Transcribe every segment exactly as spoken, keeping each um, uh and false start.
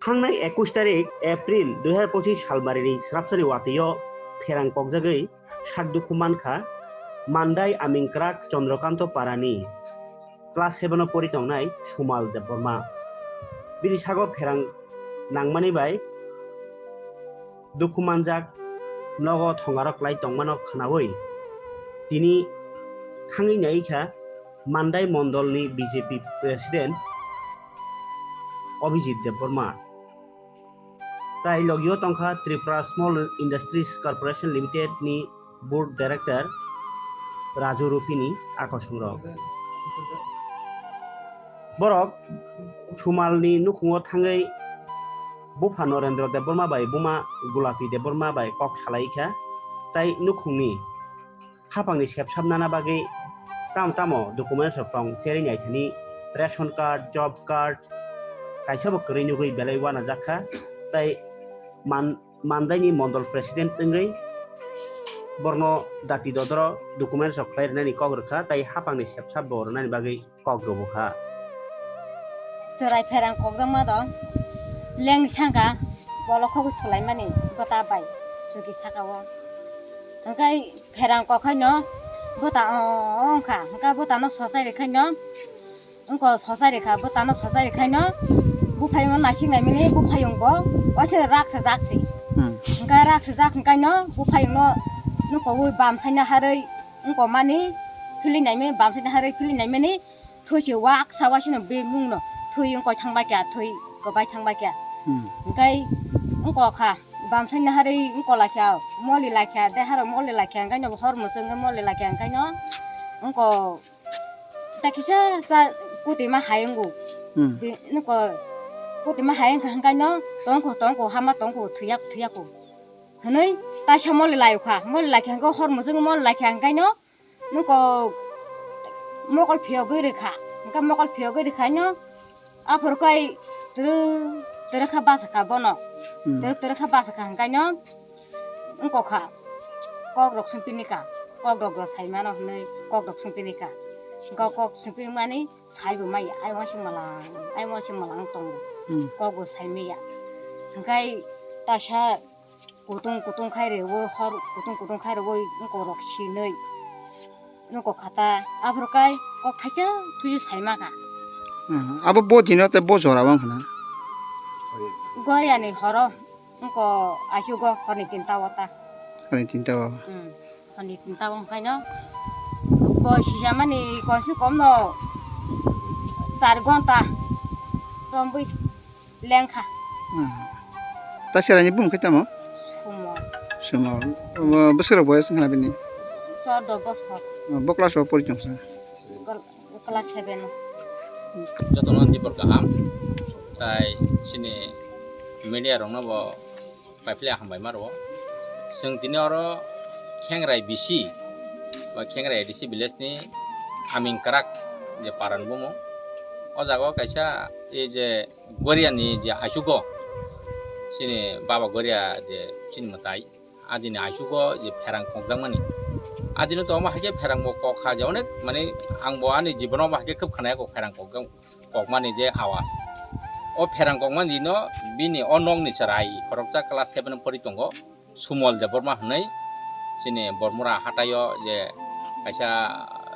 Thangnai ekush tarik April dui hazar pochis salbarini srapsani watwi-o pherang kokjagwi sak dukhu mankha Mandai Amingkrak Chandrakanta Parani class seven-o pori tongnai Sumal Debbarma. Bini sago pherang nangmani bai dukhu manjak, nogo thongarok klai tongmano khnaui tini thangwi naikha Mandai Mondolni B J P President Abhijit Debbarma. Tai logio tongkha Tripura Small Industries Corporation Limited ni Board Director Raju Rupini akosongrok. Borok Sumalni nukhungo thangwi bupha Norendra Debbarma bai buma Gulapi Debbarma bai kok salai kha, tai nukhungni hapangni sepsap nana bagwi tamo tamo documents rok tong cherwi naithani ration card, job card kaisa bo kwrwi nugwi belai uanajak kha, tai man-, Mandaini Mondol President wngwi borno dati dodoro documents rok khlai rwnani kok rwkha, tai hapangni sepsap bo rwnani bagwi kok rwbukha. Chwrai pherang kokjakma do lengni thangkha, bolok khogwi thulaimani bwta bai chuki saka-o. Hwnkhe pherang kok khaino bwta o, o wngkha, hwnkhe bwtano sochai rwkhaino, wngko sochai rwkha, bwtano sochai rwkhaino buphayungno naisik naimani buphayung bo waisa rak sajak se. Hmm. Hwnkhe rak sajak hwnkhaino buphayungno nukoui bamsaina harwi wngko mani philwi naimani, bamsaina harwi philwi naimani. Thwi se wak sa waisano bemung no thwi wngkoi thang bai kha, thwi kwbai thang bai kha. Hmm. Hwnkhe wngko kha, bamsai naharwi wngko lai kha, moli lai kha, deharo moli lai kha, hwnkhe no hor muchung wngkhe moli lai kha, hwnkhe no wngko ta kisa sa kuti ma hai wngo. Hmm. Di-, wngko kuti ma hai wngkha, hwnkhe no tongkho, tongkho, hama tongkho, thwiya, thwiya kho. Hwnwi taisa moli lai kha, moli lai kha, hwnkhe hor muchung moli lai kha, hwnkhe no Nuko mokol phiyogwi rwkha. Hwnkhe mokol phiyogwi rwkhaino aphuru kai twrwk twrwk kha bachakha bono. Hmm. Twrwk twrwk kha bachakha hwnkhaino wngkokha. Kokrok swngpinika. Kokrok rok saimano hwnwi kokrok swngpinika. Hwnkhe kok swngpimani saibo maya. Ai waisa mwlang, ai waisa mwlang tongo. Hmm. Kokbo saimaya. Hwnkhe taisa Kutung kutung khai rwi hor kutung kutung khai rwi wngkok rok sinwi wngkok khata aphuru kai kok thaisa thuyu saima kha. Hmm, abo bo dino tei bo jora wng khna. Goyani horo wngkok achugo horni tinta o ta. Horni tinta o. Hmm, horni tinta o wngkhaino bo sijamani komse kom no char gonta romwi. Lengkha. Hmm. Ta serani bumung khe tamo? Sumo. Sumo. Omo bwswk rok boyas wngkha bini? Chordo bosor. Oh, bo class o pori tongsa? Kal-, class seven o. Jotono ani bor kaham. Tai chini media rokno bo paiphle hambai ma rwo. Chwng tini oro Khengrai B C ba Khengrai A D C village ni Aming Kwrak je paran bumung. O jaga o kaisa ei je Goriani je achugo, chini baba Goria je chini mwtai, adini achugo je pherang kokjakmani. Adino to omo hai khe pherang bo kok kha je onek, mane ang bo ani jibono omo hai khe khub khwnaya kok pherang kokjak-, kokmani je awas. O pherang kokmani no bini o nokni chwrai khoroksa class seven pori tongo. Sumal Debbarma hwnwi chini Bormura hataio je kaisa,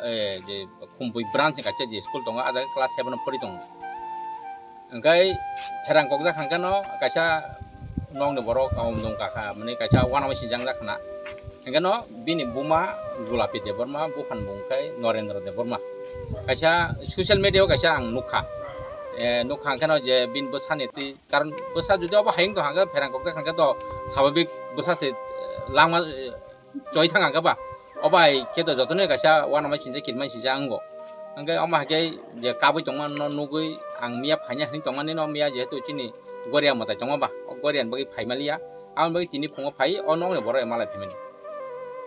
eh, je Khumpui branch ni kaisa je school tongo, ah jaga class seven o pori tongo. Hwnkhe pherang kokjak hwnkhe no kaisa nokni borok om dong kha, mane kaisa uanama sinjak jak khna. Hwnkhe no bini buma Gulapi Debbarma, buphani mung khe Norendra Debbarma. Kaisa social media o kaisa ang nukha. Eh, nukha hwnkhe no je bini bwsani twi Karon bwsa jodi obo hayung tong hwnkhe, pherang kokjak hwnkhe to swababik bwsa se, eh, langma, eh, choi thang hwnkhe ba. Obo hai khe to jotono kaisa uanama sinjak, kirima sinjak wngo. Hwnkhe omo hai khe je kabui tongma no nugui ang miya phaina hinwi tongmani no miya jehetu chini Goria mwtai tongma ba, o Goria ni bagwi phai maliya. Aboni bagwi tini phungo phai, o nokni borok malai phaimani.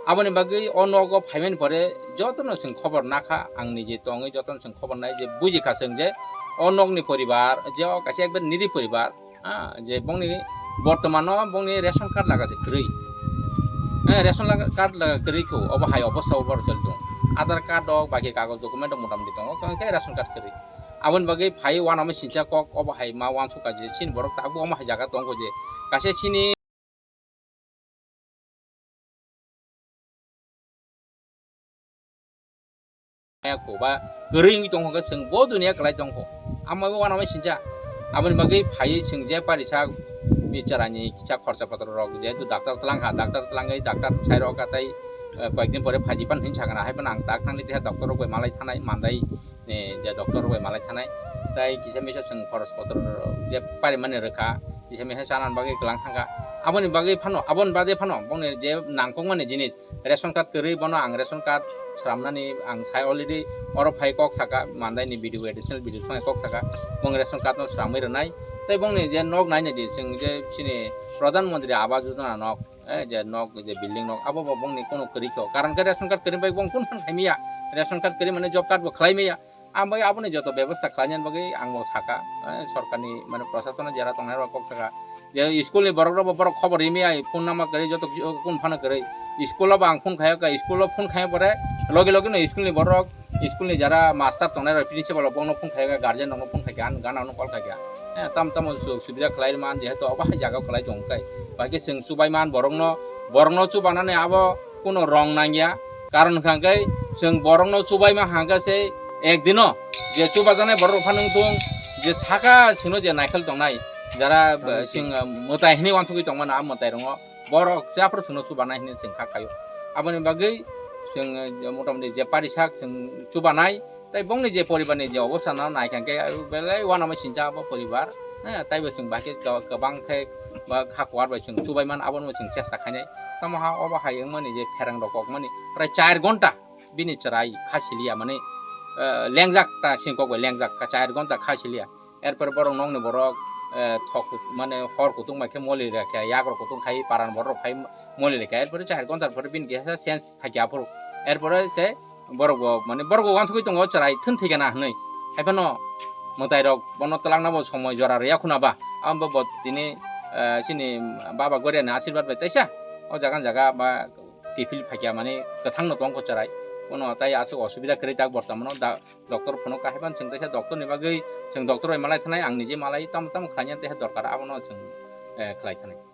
Aboni bagwi o nogo phaimani pore jotono chwng khobor nakha, ang nije tongwi jotono chwng khobor nai je bujikha chwng je o nokni poribar je o kaisa ekbar niri poribar, ha, je bongni bortomano bongni ration card laga se kwrwi. Ha, ration laga, card laga kwrwi kho, obo hai obostha o borok choli tongo. Aadhaar card rok, baki kagoj document rok motamoti tongo, tongkhe ration card kwrwi. Aboni bagwi phai uanama sincha kok obo hai ma uansukha je chini borok tabuk omo hai jaga tongkho je kaisa chini ko ba kwrwi wngwi tongkho khe chwng bo duniya kwlai tongkho. Amo bo uanama sincha. Aboni bagwi phaiwi chwng je parisa bicharani kisa khorsa pator rok jehetu doctor twlang kha, doctor twlangwi doctor sai rok kha tei, eh, koyekdin pore phaidi pan hinwi sakha na, hai phano ang tak thangdi teha doctor rok bai malai thanai mandai. Eh, je doctor rok bai malai thanai, tei kisa misa chwng khoros kotor je parimani rwkha, kisa misa chana bagwi kwlang thangkha. Aboni bagwi phano, aboni bagwi phano bongni je nangkukmani jinis, ration card kwrwi bono ang ration card sramnani ang sai already oro phai kok saka, mandaini B D O additional B D O songwi kok saka, bong ration card no sramwi rwnai. Tei bongni je nok naina di chwng je chini Pradhan Mantri Awas Yojana nok, eh, je nok, je building nok, abo bo bongni kono kwrwi kho. Karon khe ration card kwrwi bai bong kun phan khai maya. Ration card kwrwi mane job card bo khlai maya. Ang bai aboni joto bebostha khlainani bagwi ang bo saka, eh, sorkarni mane prosasono jera tongnai rok kok saka. Je school ni borok rok bo borok khobor ri maya, phone number kwrwi joto kun phano kwrwi. School o bo ang phone khayo ka, school o phone khayo pore logi logi no school ni borok School ni jara master tongnai rok, principal rok, bongno phone khai kha, guardian rokno phone khai kha, ang gana no call khai kha. Eh, tam tamo sujog subida khlai man, jehetu obo hai jaga o khlai tong khe. Bai khe chwng chubai man borokno, borokno chubanani abo kuno rong nang ya. Karon hwnkha khe chwng borokno chubai ma hwnkha se ek dino je chubajaknai borok rok phano wng thung, je saka chwngno je naikhel tongnai, jara, chwng, eh, mwtai hinwi uansugwi tongmano, a mwtai rongo. Borok se aphuru chwngno chubanai hinwi chwng kha khaio. Aboni bagwi chwng, eh, motamoti je parisak chwng chubanai, tei bongni je poribarni je obostha no naikha khe, belai uanama sincha abo poribar. Eh, taibo chwng bahai khe kwbang khe ba kha kuar bai chwng chubai man, abono chwng chesta khainai. Tamo ha obo hai wngmani je pherang rok kokmani prai char ghonta bini chwrai kha siliya mani, eh, lengjak ta sini kok bai lengjak, char ghonta kha siliya. Erpore borok nokni borok, eh, thok kut-, mane hor kutung bai khe moli rwkha, yagrok kutung khai paran borok rok phai moli rwkha. Erpore char ghonta pore bini kisa sense phaikha aphuru. Erpore se borok bo, mane borok bo uansugwi tongo chwrai thun thwikha na hinwi. Haiphano mwtai rok bono twlangna bo somoi jora rwya khuna ba. Abo bo tini, eh, chini baba Goriani asirwad bai teisa o jaga jaga ba kiphil phaikha mani kwthang no tongkho chwrai. Bono tai aswk osubida kwrwi tak borthoman o da-, doctor phunuk kha haiphano chwng teisa doctor ni bagwi chwng doctor bai malai thanai, ang niji malai tamo tamo khlaina teisa dorkar abono chwng, eh, khlai thanai.